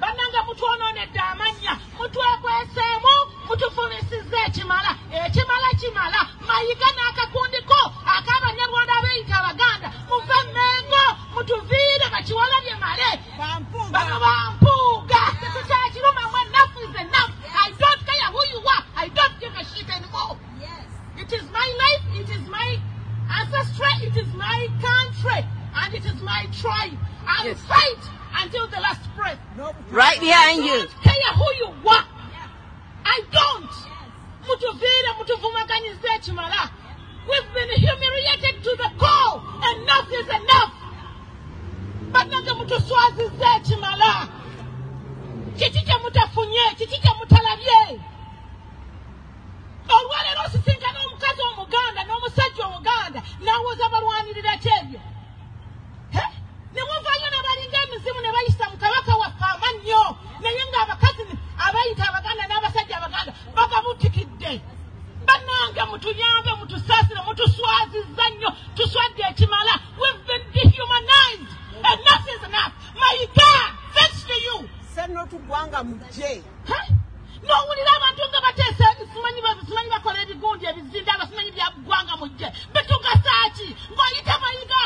Bannange mutwonoonedde amannya, mutwekweseemu, mutufumisizza ekimala. Ekimala kimala. Mayiga n'akakundiko ak'Abanyarwanda abeeyita Abaganda, muve Mmengo, mutuviire bakiwalabye male. Bano bampuuga tetukyakiruma. Enough is enough. I don't care who you are. I don't give a shit anymore. It is my life, it is my ancestry, it is my country, and it is my tribe. I'll fight until the last breath. Right behind you. Don't care who you are. I don't. Mutuviire, mutuvumaganyiza ekimala. We've been humiliated to the core. Enough is enough. Bannange mutuswazizza ekimala. Kiki kye mutafunye? Kiki kye mutalabye? Olwaleero osisinkana omukazi Omuganda n'omusajja Omuganda n'awoza balwanirira kyebyo. Ne muvaayo n'abalinga emizimu ne bayisa mu Kabaka waffe amannyo, naye ng'abakazi abayita Abaganda n'abasajja Abaganda bagabutikidde. Bannange mutuyambe, mutusaasire, mutuswazizza nnyo, tuswadde ekimala. We've been dehumanized. Enough is enough. Mayiga, thanks to you. Sennotugwanga mujje. N'owulira abantu nga bateesa, simanyi bakola ebigundi ebizinda, simanyi bya ggwanga mujje. Bitugasa ki ng'oyita Mayiga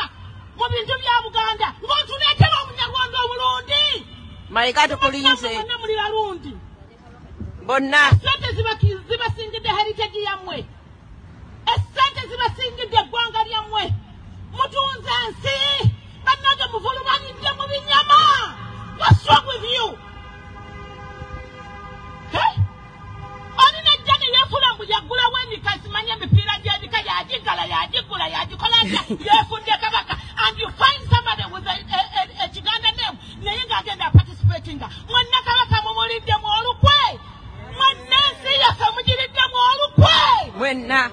mu bintu bya Buganda ng'otuleetera Omunyarwanda omulundi? Mayiga tukulinze. Bonna muli balundi. Bonna. Sente zibasingidde heritage yammwe, esente zibasingidde eggwanga lyammwe. Mutunze ensi. Bannange muvulubanidde mu binyama. What's wrong with you? Oli najja ne yeefula mbu yaggulawo emika, simanyi emipiira gy'ebika, yagigala, yagigula, yagikola atya, yeefudde kabaka. And you find somebody with a Kiganda name naye ng'agenda participatinga. Mwenna Kabaka mumuliddemu olukwe. Mwenna ensi yaffe mugiriddemu olukwe. Mwenna.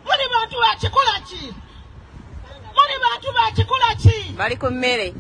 Muli bantu bakikola ki? Muli bantu bakikola ki? Bali ku mmere.